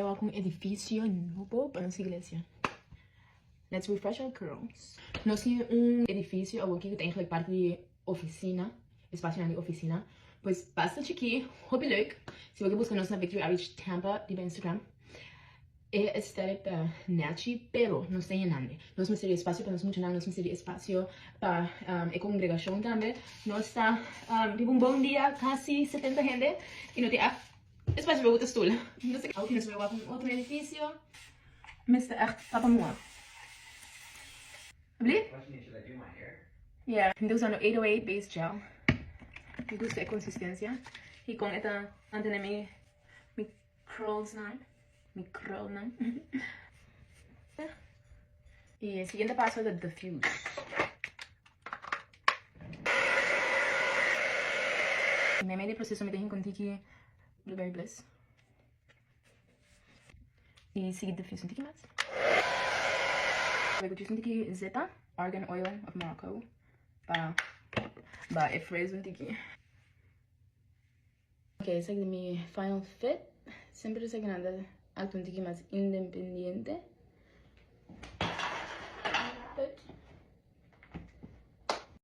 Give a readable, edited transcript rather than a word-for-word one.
Wak un edificio nobo pa nos iglesia. Let's refresh our curls. Nos tin un edificio awoki cu ta eigenlijk parti di oficina, espacionan di oficina. Pues basta chiki, hopi leuk. Si bo ke busca nos na Victory Outreach Tampa riba Instagram. E aesthetic ta nechi, pero nos ta yenando. Nos mester di espacio pa nos muchanan, nos mester di espacio pa e congregacion tambe. Nos ta riba un bon dia casi 70 hende y no tin Espacio pa buta stoel. No sé. Awo nos bai wak un otro edificio. Mester echt tapa muha. Abli? Yeah. Mi ta usando 808 base gel. Mi gusta e consistencia. Y con e ta mantene mi mi curls nan. Mi krulnan. Y e siguiente paso ta diffuse. Meimei di proceso mi ta hinca un tiki Blueberry Bliss. Y sigui diffuse un tiki mas. Luego just un tiki zeta, argan oil of Morocco, pa ba e frizz un tiki. Ok, esaki ta mi final fit. Semper esaki nan ta actua un tiki mas independiente.